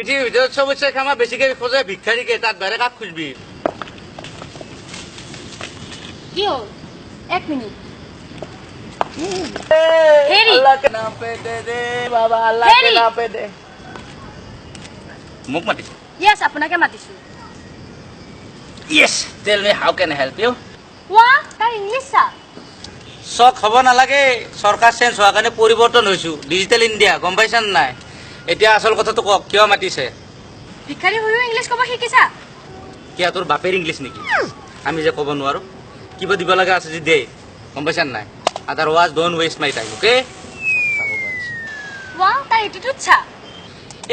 পৃথিৱীৰ ভিতৰত চবতছে ক্ষমা বেছিকে খোজে ভিক্ষাৰীকে, তাত বাৰে কাক খুজিবি? কি হ'ল? এক মিনিট। মোক মাতিছে? য়েছ, আপোনাকে মাতিছো। Yes, tell me how can I help you? ৱা, তাৰ ইংলিছ চা। চক হ'ব নালাগে, চৰকাৰ চেঞ্জ হোৱাৰ কাৰণে পৰিৱৰ্তন হৈছো, ডিজিটেল ইণ্ডিয়া, গম পাইছা নাই? এতিয়া আচল কথাটো কওক, কিয় মাতিছে? ভিক্ষাৰী হৈও ইংলিছ ক'ব শিকিছা? কিয়, তোৰ বাপেৰ ইংলিছ নেকি? আমি যে ক'ব নোৱাৰো? কিবা দিব লগা আছে যদি দে, গম পাইছা নাই? Otherwise don't waste my time, okay? ৱা, তাৰ এটিটিউড চা।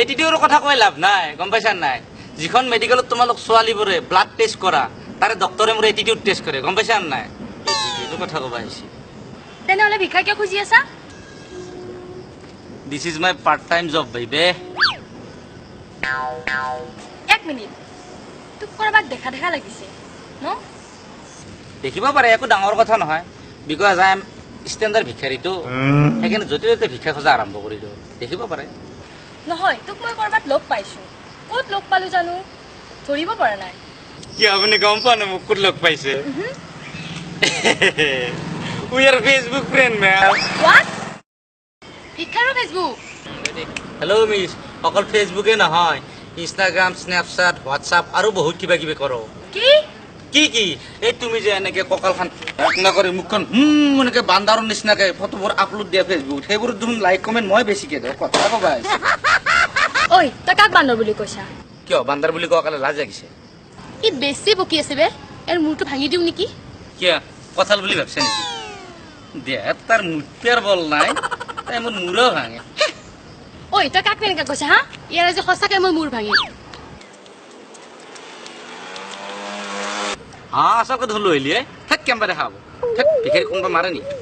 এটিটিউডৰ কথা কৈ লাভ নাই, গম পাইছা নাই? যিখন মেডিকেলত তোমালোক ছোৱালীবোৰে ব্লাড টেষ্ট কৰা, তাৰে ডক্টৰে মোৰ এটিটিউড টেষ্ট কৰে, গম পাইছা নাই? এটিটিউডৰ কথা ক'ব আহিছে। তেনেহ'লে ভিক্ষা কিয় খুজি আছা? This is my part time job, baby. এক মিনিট, তোক ক'ৰবাত দেখা দেখা লাগিছে ন? দেখিব পাৰে, একো ডাঙৰ কথা নহয়, because I am standard ভিক্ষাৰীটো, সেইকাৰণে য'তে ত'তে ভিক্ষা খোজা আৰম্ভ কৰি দিওঁ, দেখিব পাৰে। নহয়, তোক মই ক'ৰবাত লগ পাইছো, ক'ত লগ পালো জানো, ধৰিব পৰা নাই। কি আপুনি গম পোৱা নাই মোক ক'ত লগ পাইছে? We are Facebook friend, ma'am. What? ভিক্ষাৰো Facebook? Hello miss, অকল ফেচবুকে নহয়, ইনষ্টাগ্ৰাম, স্নেপচাট, হোৱাটছআপ আৰু বহুত কিবা কিবি কৰোঁ। কি কি কি? এই তুমি যে এনেকে কঁকালখন নকৰি মুখখন এনেকে বান্দাৰৰ নিচিনাকে ফটোবোৰ আপলোড দিয়া ফেচবুক, সেইবোৰত দেখোন লাইক কমেণ্ট মই বেছিকে দিওঁ, কথা ক'বা। ঐ, তই কাক বান্দৰ বুলি কৈছা? কিয় বান্দৰ বুলি কোৱা কাৰণে লাজ লাগিছে? ই বেছি বকি আছে বে, ইয়াৰ মূৰটো ভাঙি দিওঁ নেকি? কিয় কঁঠাল বুলি ভাবছে নেকি? দেহাত তাৰ মুতিয়াৰ বল নাই, তাই মোৰ মূৰো ভাঙে। ঐ, তই কাক তেনেকে কৈছা? হা, ইয়াৰ আজি সঁচাকে মই মূৰ ভাঙি। হা, আচলকে দেখোন লৈ আহিলি। থেত, কেম্বা দেখা হ'ব, থেত, ভিখাৰী কোনোবা মাৰে নেকি?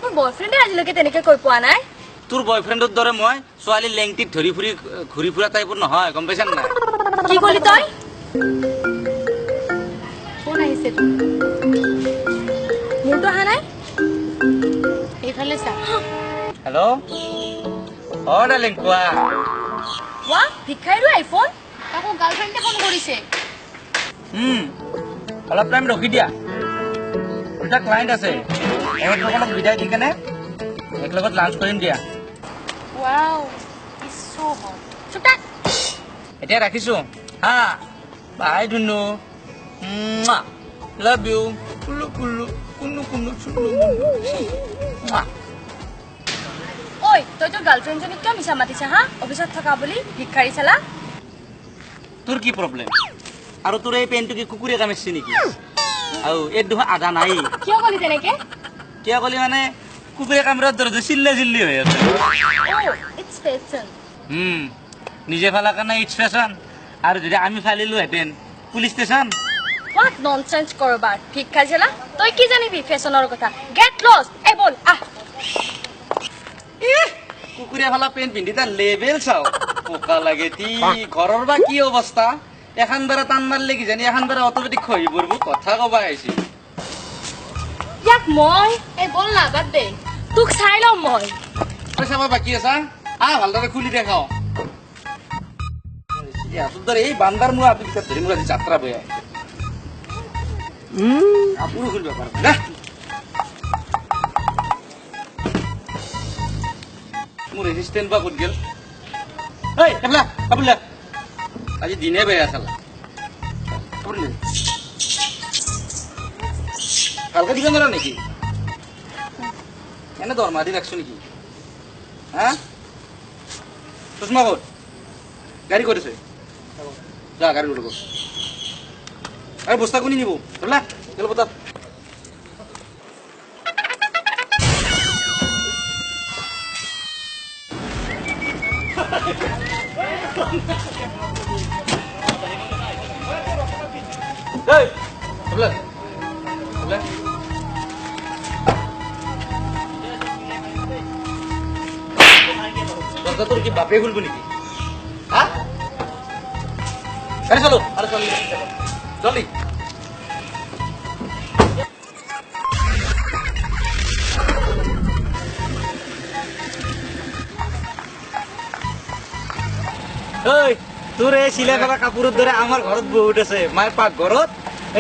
মোৰ বয়ফ্ৰেণ্ডে আজিলৈকে তেনেকে কৈ পোৱা নাই। তোৰ বয়ফ্ৰেণ্ডৰ দৰে মই ছোৱালী লেংটিত ধৰি ফুৰি ঘূৰি ফুৰা টাইপৰ নহয়, গম পাইছা নাই? কি কলি তই? ফোন আহিছে, মোৰতো অহা নাই। এইফালে চা। হেল্ল' অ ডাৰ্লিং, কোৱা। ৱা, ভিক্ষাৰীৰো আইফোন? তাকো গাৰ্লফ্ৰেণ্ডে ফোন কৰিছে। অলপ টাইম ৰখি দিয়া, দুটা ক্লাইণ্ট আছে, এওঁলোকক বিদায় দি কেনে একেলগত লাঞ্চ কৰিম দিয়া। Wow, it's so hot. চুপ থাক। এতিয়া ৰাখিছো। হা, বাই ধুনু, লাভ you. কুলু কুলু কুনু কুনু চুনু মুনু। ঐ, তই তোৰ গাৰ্লফ্ৰেণ্ডজনীক কিয় মিছা মাতিছা? হা, অফিচত থকা বুলি, ভিক্ষাৰী চালা। তোৰ কি প্ৰব্লেম? আৰু তোৰ এই পেণ্টটো কি কুকুৰে কামুৰিছে নেকি? আৰু এই দেখোন আধা নাই। কিয় কলি তেনেকে? কিয় কলি মানে কুকুৰে কামুৰাৰ দৰে চিল্লা চিল্লি হৈ আছে। It's fashion. নিজে ফালাৰ কাৰণে it's fashion, আৰু যদি আমি ফালিলোহেঁতেন পুলিচ ষ্টেচন। What nonsense কৰবাৰ, ভিক্ষাৰী চালা, তই কি জানিবি ফেশ্বনৰ কথা? Get lost. এই বল আহ। কুকুৰে ফালা পেণ্ট পিন্ধি তাৰ লেভেল চাওঁ, পোকা লাগে তি। ঘৰৰ বা কি অৱস্থা, এখন বাৰে টান মাৰিলে কিজানি এখন বাৰে অট'মেটিক খহি পৰিব, কথা ক'বা আহিছে। ইয়াক মই এই বল না, বাদ দে, তোক চাই ল'ম মই। তই চাব বাকী আছা? আহ, ভালদৰে খুলি দেখাও। তোৰ দৰে এই বান্দাৰ মোৰ আপি ধৰি মোৰ আজি যাত্ৰা বৈ আহিছে। কাপোৰো খুলিব পাৰো না? মোৰ এছিষ্টেণ্ট বা ক'ত গ'ল? ঐ এইবিলাক কাপোৰ লে, আজি দিনে বেয়া চালা। কাপোৰ লে, ভালকে দিব নোৱাৰা নেকি? এনে দৰমহা দি ৰাখছো নেকি? হা, চশমা ক'ত? গাড়ী ক'ত আছে? যা গাড়ী লৈ ল'ব। আৰু বস্তা কোনি নিব? ধৰলা গেল বতাত। এই, ধৰলা ধৰলা। দৰজা তোৰ কি বাপে খুলবো নাকি? হ্যাঁ, আৰে চলো, আৰে চল জলদি। ঐ, তোৰ এই চিলাই কৰা কাপোৰৰ দৰে আমাৰ ঘৰত বহুত আছে। মায়ে পাকঘৰত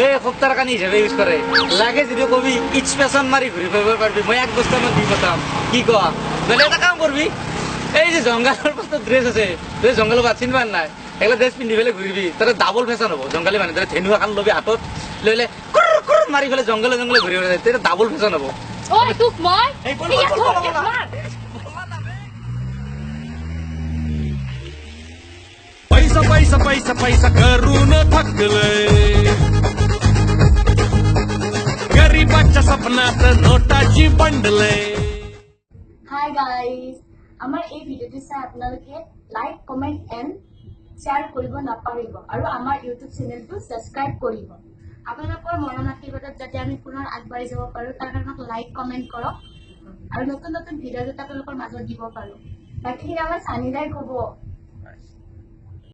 এই সপ্তাহৰ কানি হিচাপে ইউজ কৰে। লাগে যদি কবি, it's fashion মাৰি ঘূৰি ফুৰিব পাৰিবি। মই এক বস্তামান দি পঠাম, কি কোৱা? নহ'লে এটা কাম কৰবি, এই যে জংঘলৰ পাছত ড্ৰেছ আছে, তই জংঘলৰ পাত চিনি নাই, এইগিলা ড্ৰেছ পিন্ধি পেলাই ঘূৰিবি, তাতে ডাবল ফেশ্বন হ'ব। জংঘলী মানুহ দৰে ধেনুৱা এখন ল'বি হাতত, লৈ পেলাই কুৰ কুৰ মাৰি পেলাই জংঘলে জংঘলে ঘূৰিব, তেতিয়া ডাবল ফেশ্বন হ'ব। ঐ, তোক মই এই, বল, বল, বল, বল, বল। पैसा पैसा पैसा पैसा करून थकले, गरीबाच्या सपनात नोटाची बंडले। হাই গাইজ, আমাৰ এই ভিডিঅ'টো চাই আপোনালোকে লাইক, কমেণ্ট এণ্ড শ্বেয়াৰ কৰিব নাপাহৰিব আৰু আমাৰ ইউটিউব চেনেলটো ছাবস্ক্ৰাইব কৰিব। আপোনালোকৰ মৰম আশীৰ্বাদত যাতে আমি পুনৰ আগবাঢ়ি যাব পাৰোঁ, তাৰ কাৰণে আমাক লাইক, কমেণ্ট কৰক আৰু নতুন নতুন ভিডিঅ' যাতে আপোনালোকৰ মাজত দিব পাৰোঁ। বাকীখিনি আমাৰ চানিদাই ক'ব।